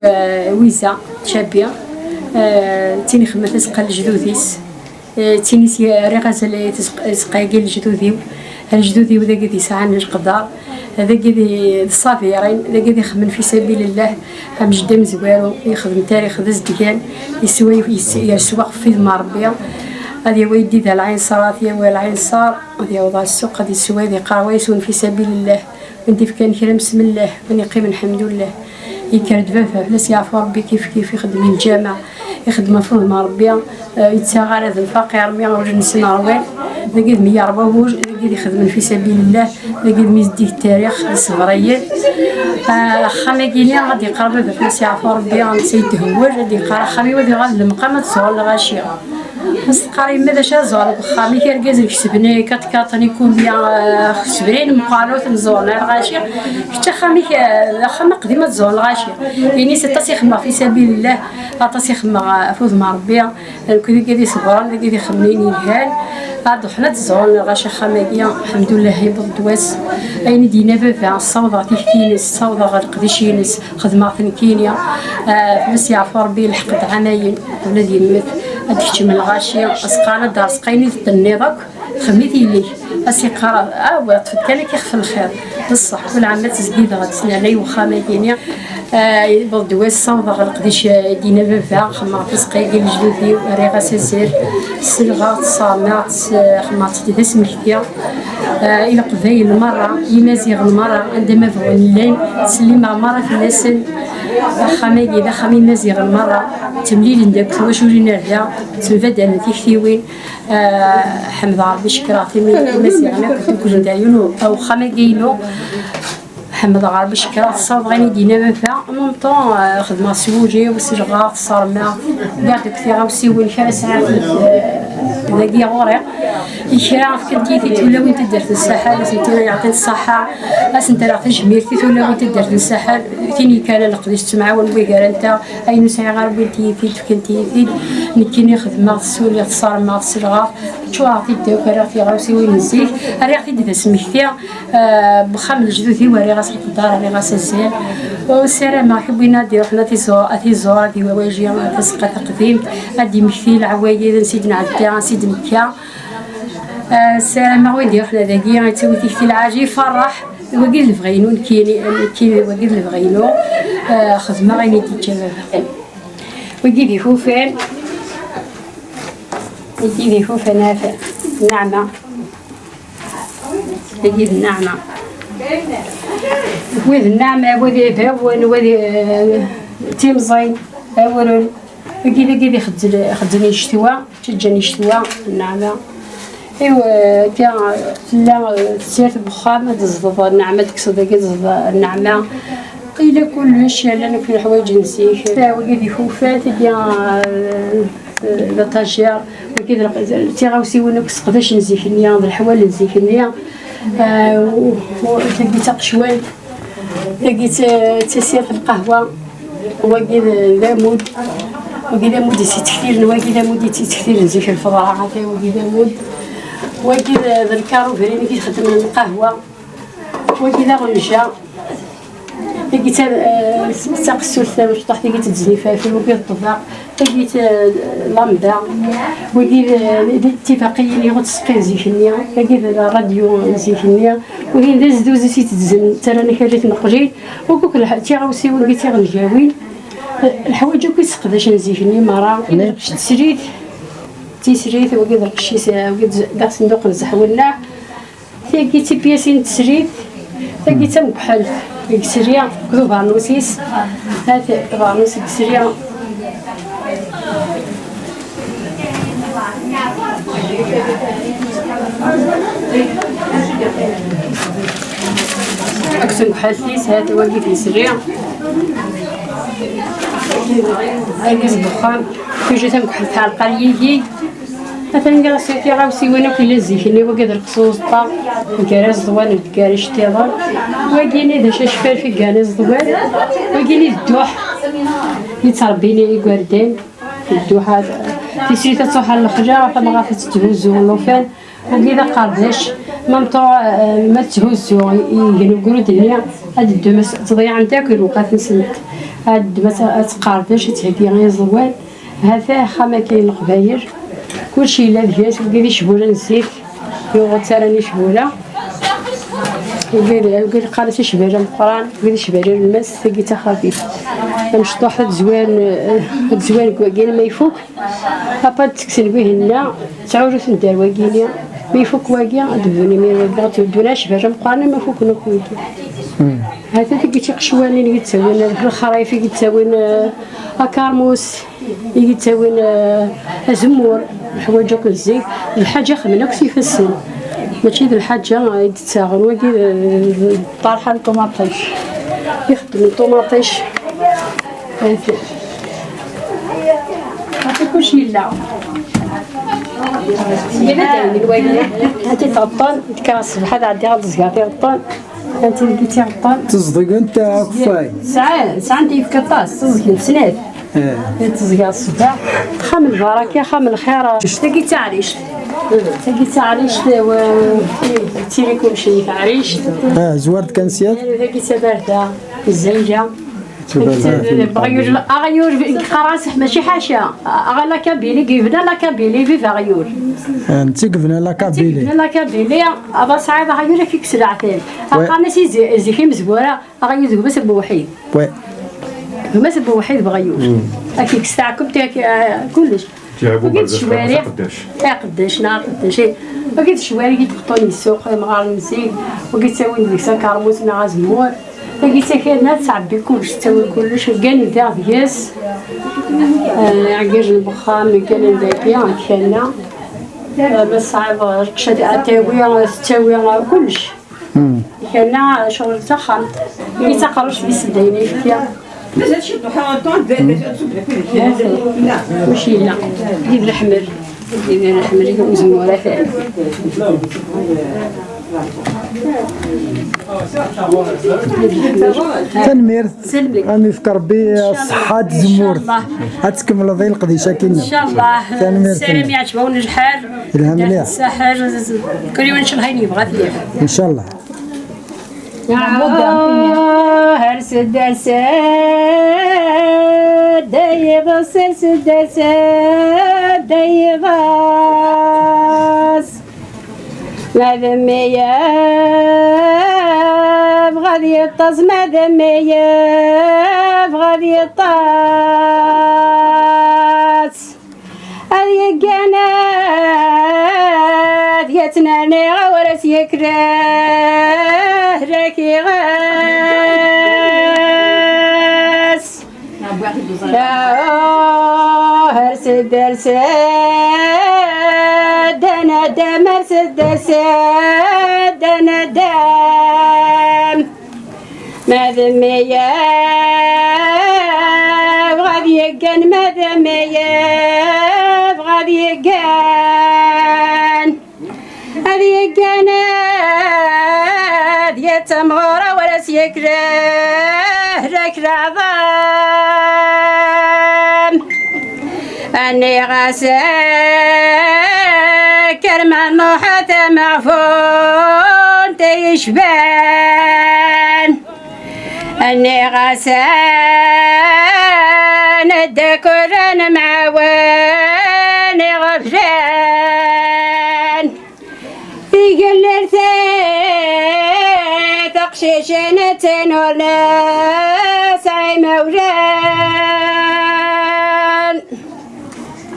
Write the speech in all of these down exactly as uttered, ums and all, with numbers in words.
Eh, Wiza Tcabi, eh, d tin ixedmen tazeqqa n lejdud-is. Eh, d tin i s-, rriɣ azal i tzeq-, tzeqqa-agi n lejdud-iw. Lejdud-iw d agad yesɛan leqder, d agad i, d ṣabirin, d agad ixedmen fi sabilillah, am jeddi amezwaru, yexdem tarix d azedgan, yeswa, yes-, yerswa ɣef wudem n Ṛebbi. Ad yawi ayeddid ar lɛinṣer, ad yawi ar lɛinṣer, ad yaweḍ ɣer ssuq, ad yeswa, ad iqerwa, yeswen fi sabilillah. Win d-ifkan kra, msmellah, win iqqimen, lḥemdullah. Yekker-d baba, fell-as yeɛfu Ṛebbi, kif kif ixeddem lǧameɛ, ixeddem ɣef wudem n Ṛebbi, eh, yettaɣ ara d lfaqir, mi ur nessin ṛwan, d agad mi yerwa wuj, d agad ixedmen fi sabilillah, d agad mi zeddig tarix, d ṣṣber-ayi. Eh, axxam-agi-ni ad d-iqqar baba, fell-as yeɛfu Ṛebbi, netta yethewwel, ad d-iqqar axxam-iw ad yuɣal d lemqam, ad ẓẓuɣen lɣaci. As-teqqar yemma d acu ara ẓẓuɣen deg uxxam-ik, argaz ikesben quatre quatre ni combien, eh, kesben meqqar ur ten-ẓẓuɣen ara lɣaci. Kečč axxam-ik, eh, d axxam aqdim ad ẓẓuɣen lɣaci. Ini-as aṭas i xemmeɣ fi sabilillah, aṭas i xemmeɣ, eh, ɣef wudem n Ṛebbi. Nekk d igad iṣebren, d igad ixemmen yelhan. Ad ruḥen ad ẓẓuɣen lɣaci axxam-agi, lḥemdullah, yewweḍ-d wass. Ayen i d-yenna baba, ssawḍeɣ tikti-ines, ssawḍeɣ leqdic-ines. Xedmeɣ-t nekkini. Ah, fell-as yeɛfu Ṛebbi, yelḥeq-d ɛamayen, ula d yemmet, ad d-keččem lɣaci, as-qqaren ad d-terẓeq ayen i d-tenniḍ akk, xdem-it yelli-k. As-iqqar, ah, wa, ṭṭef-d kan akka ixef lxiṛ. D ṣṣeḥ, kul ɛam ad tezgideɣ, ad ttnernay wexxam-agi-ni. Ah, yewweḍ-d wass, ssawḍeɣ leqdic, ah, i d-yenna baba, xedmeɣ tazeqqa-agi n lejdud-iw, rriɣ-as azal, selleɣ-tt, ṣṣermeɣ-tt, xedmeɣ-tt d asmekti. Ah, i Leqbayel merra, i Yimaziɣen merra, anda ma bɣun llan, ttsellimeɣ merra fell-asen. Axxam-agi d axxam Imaziɣen merra, ttemlilen-d akk twaculin ar da, ttembaddalen tiktiwin. Ah, ḥemdeɣ Ṛebbi, cekkreɣ-t imi Imaziɣen akk dduklen-d ar yiwen u-, uxxam-agi-inu. Ḥemdeɣ Ṛebbi, cekkreɣ-t, ssawḍeɣ ayen i d-yenna baba. En même temps, ah, xedmeɣ s wul-iw, selleɣ-t, ṣṣermeɣ-t, wwiɣ-d akk tiɣawsiwin kra sɛiɣ-tent, ah, dagi ɣur-i. I kra fkant-iyi-t-id tulawin n taddart n Saḥel, ad tent-iniɣ yeɛṭi-t ṣṣeḥḥa, ad sent-rreɣ tajmilt i tulawin n taddart n Saḥel, tin yekkan leqdic ttemɛawan wigad-nteɣ, ayen ur sɛiɣ ara wwint-iyi-t-id, fkant-iyi-t-id, nekkini xedmeɣ-t, ssuliɣ-t, ṣṣermeɣ-t, selleɣ-t, ččureɣ-t-id akk, rriɣ tiɣawsiwin n zik, rriɣ-t-id d asmekti, eh, n wexxam n lejdud-iw, rriɣ-as leqder, rriɣ-as azal. U ssarameɣ kra n win ad d-iruḥen ad t-iẓur, ad t-iẓur, ad iwaji tazeqqa taqdimt, ad d-imekti leɛwayed ansi d-nɛedda, ansi d-nekka. Ah, ssarameɣ win d-iruḥen dagi, yettawi tikti lɛali, iferreḥ. Wagi d lebɣi-inu, nekkini, nekkini, wagi d lebɣi-inu. Ah, xedmeɣ ayen i d-yeǧǧa baba. Wagi d ikufan. Wagi d ikufan, ata. Nneɛma. Wagi d nneɛma. Wagi d nneɛma, wagi d abawen, wagi d, eh, timẓin, awren. Wagi d, wagi d ixeddel, ixeddel icetwa. Ǧǧan icetwa, nneɛma. Iw, akka, tella, eh, tsirt n wexxam, ad tezḍeḍ nneɛma, ad tekkseḍ dagi, ad tezḍeḍ nneɛma. Ila kullec, llan akk leḥwayeǧ n zik. Wagi d ikufan, tagi, eh, d aṭajiṛ, wagi d lq-, d tiɣawsiwin akk seqdacen zik-nni, d leḥwal n zik-nni. Eh, u, u, tagi d taqecwalt. Tagi d ta-, d tasirt n lqahwa, wagi d, d amud, wagi d amud i s-ittektilen, wagi d amud i tt-ittektilen zik lfeḍra, ata wagi d amud, wagi d, d lkaṛ ubrin i t-ixeddmen lqahwa, wagi d aɣenja, tagi d ta-, eh, d taqessult tamecṭuḥt, tagi d teznifafen, wagi d ṭṭbaq. Tagi d, eh, lambda. Wagi d, d, d tifaqiyin i ɣ-ttseqqin zik-nni. Tagi d ṛṛadyu n zik-nni. Wihin d azduz i s-itezzin, ttarran akal i tneqlin. Wakk lḥ-, tiɣawsiwin d tiɣenǧawin. Leḥwayeǧ akk i sseqdacen zik-nni merra. Wagi d lqecc n tesrit. Tisrit, wagi d lqecc-is, wagi d, d asenduq n zzḥewnaɛ. Tagi d tipyasin n tesrit, tagi d tamekḥelt deg sri, akked ubernus-is. Hat ubernus deg sri. Akked temekḥelt-is, hat wagi deg sri. Tagi d uxxam, tagi d tamekḥelt tɛelleq ar yigi. Atan gar tiɣawsiwin akk yellan zik-nni, wagi d lqecc uẓeṭṭa, gar iẓeḍwan d gar iceṭṭiḍen. Wagi-ni d acacfal fi gar iẓeḍwan. Wagi-ni d dduḥ yettrebbin igerdan. Dduḥ-a, tisrit ad truḥ ar lexla, tamɣart ad tetthuzzu llufan. Wagi d aqerdac, Ma meṭṭu, eh, ma tetthuzzu i-, igen ugrud-nni, ad ddum as-, ttḍeyɛent akk lewqat-nsent. Ad ddum as-, ad tqerbec, ad theggi i iẓewan. Ha-t-a axxam akka n Leqbayel. Kullec yella deg-s, wigi d icbula n zik, yuɣ ttaran icbula. Wigi d, wigi qqaren-as icbala meqqran, wigi d icbala n lmas, tagi d taxabit. Amecṭuḥ ad zwiren, eh, ad zwiren deg wagin ma ifuk. Après, ad teksen wihin-nni, ttɛuruten-d ar wagini. Mi ifuk wagi, ad bdun imir wagi, ad beddun acbal ameqqran, ma fuken akk wagi. Ha-t-a tagi d tiqecwalin i yettawin lexrif, i yettawin, eh, akarmus, i yettawin, eh, azemmur, leḥwaǧ akk n zik. D lḥaǧa xedmen akk s ifassen. Mačči d lḥaǧa i d-ttaɣen wagi, d, d, d ṭṭarḥa n ṭumaṭic. I xeddmen ṭumaṭic. Ati kullec yella. Yella d ayen n wagi. Ati tɣeṭṭen, tekker ṣṣbeḥ ad ɛeddiɣ ad ẓẓgeɣ tiɣeṭṭen. Ati deg tiɣeṭṭen. Teẓḍegent akeffay. Sɛan, sɛan tiyefka aṭas, teẓẓgent snat. Eh. Teẓẓgeɣ ṣṣbeḥ. Axxam n lbaraka, axxam n lxir. Tagi d taɛrict. Tagi d taɛrict, wa, tili kullec di taɛrict. Ah, zwar-d kan sya. Tagi d tabarda, zzayla. Aɣyul, aɣyul, qqar-as mačči ḥaca. Aɣ la Kabylie, yebna la Kabylie, vive aɣyul. Ah, netta i yebna la Kabylie. Yebna la Kabylie, aḍa sɛiḍ aɣyul, ad k-ikkes leɛtab. Qqaren-as i zi-, zik imezwura, aɣyul d gma-s n Buwḥid. Gma-s n Buwḥid Beɣyul. Ad k-ikkes taɛkemt, ak-, ah, kullec. Wagi d ccwari. Aqeddac, neɣ aqeddac, eh. Wagi d ccwari i d-ixeṭṭun i ssuq, imɣaren n zik. Wagi ttawin deg-s akermus neɣ azemmur. Tagi d takanna, tettɛebbi kullec, tettawi kullec. Gganen diɣ deg-s, eh, iɛeggacen n wexxam, gganen dagi, tkanna. Eh, ma tesɛiḍ lqecc ad, ad tawi, tettawi, eh, kullec. Tkanna, ccɣel n texxamt. Wagi d taqerruct d iseddayen i yefka. Mazal ciṭuḥ, a Ṭun, d, d, d, d, d, Maci yella. Yid leḥmel. Yid leḥmel, i uzemmur atan. Tanemmirt. Selmek. Am yefk Rebbi ṣṣeḥḥa d temmurt. Incallah. Ad tkemmleḍ i leqdic akkin. Incallah. Tanemmirt. Salam yeɛjeb-awen lḥal. Yelha mliḥ. Saḥel. Kul yiwen incallah ayen yebɣa ad t-yaf. Incallah. Ers-d, ers-d, ay iḍes, ers-d, ers-d, ay iḍes. Ma d mmi yebɣa ad yeṭṭes, ma d mmi yebɣa ad yeṭṭes. Ad yeggan, ad yettnerni, awer as-yekreh, rek iɣes. Ah, ers-d, ers-d, a nadam, ers-d, ers-d, a nadam. Ma d mmi yebɣa ad yeggan, ma d mmi yebɣa ad yeggan. Ad yeggan, ad yettamɣur, awer as-yekreh, rek leɛḍam. Nniɣ-as, kker ma nruḥ a tameɣfunt yecban. Nniɣ-as, ad nedder kul ad nemɛawen iɣeblan. Igellel taqcicin attan ur nesɛi imawlan.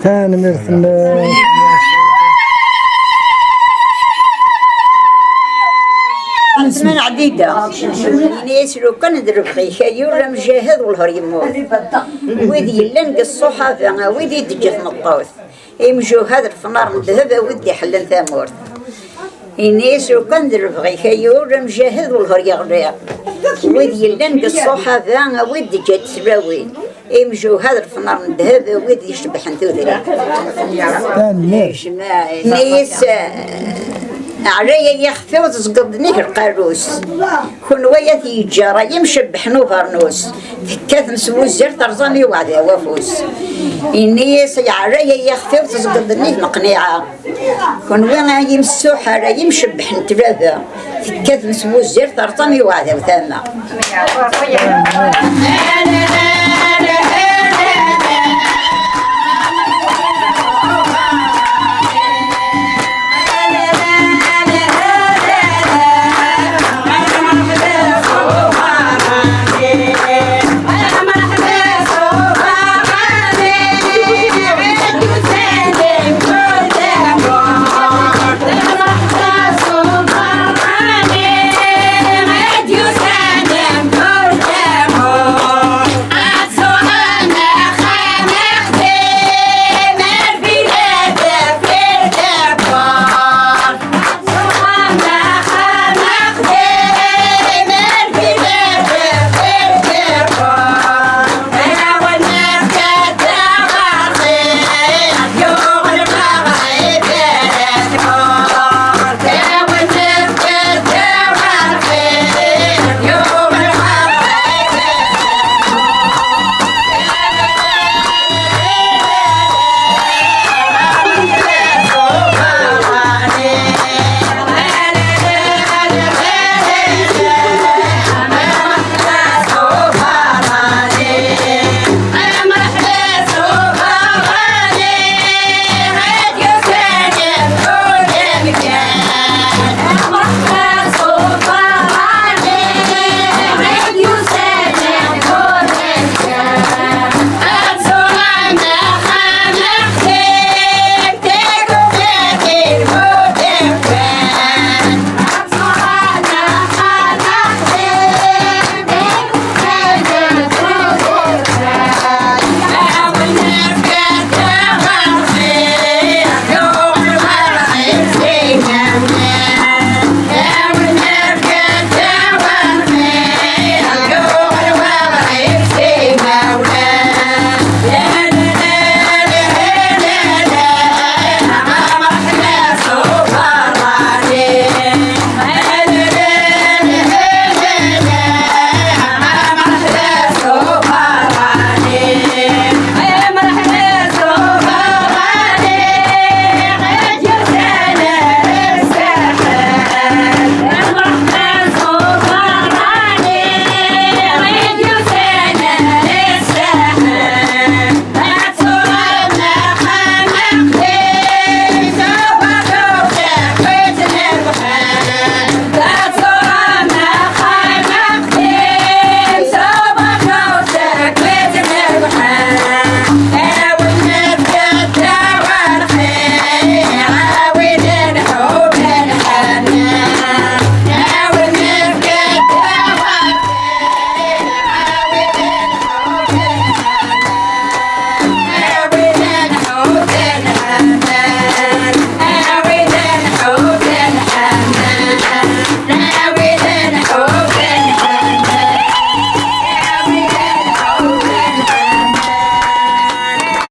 Tanemmirt-nnes. Ɛedman Ɛdida. Ini-as lukan d lebɣi-k ay ur amjahed welher yemmut. Wid yellan deg ṣṣuḥaba, a wid i d-teǧǧa tmeṭṭut. Imjuhad lefnar n ddheb, a wid d-iḥellen tamurt. Ini-as lukan d lebɣi-k ay ur amjahed welher yeɣli. Wid yellan deg ṣṣuḥaba, a wid d-ǧǧant tlawin. Imjuhad lefnar n ddheb, a wid icebbḥen tudrin. Tanemmirt. Ini-as, ɛlay ay ixef-iw tezgeḍ nnig lqarus. Kunwi a t-yeǧǧa ṛṛay imcebbeḥ n ubernus. Tekkatem s wuzzal terẓam i uɛdaw afus. Ini-as, ay ɛlay ay ixef-iw tezgeḍ nnig meqniɛa. Kenwi ay imsuḥar, ay imcebbeḥ n tlaba, tekkat n tbuzirt, terẓam i uɛdaw tama.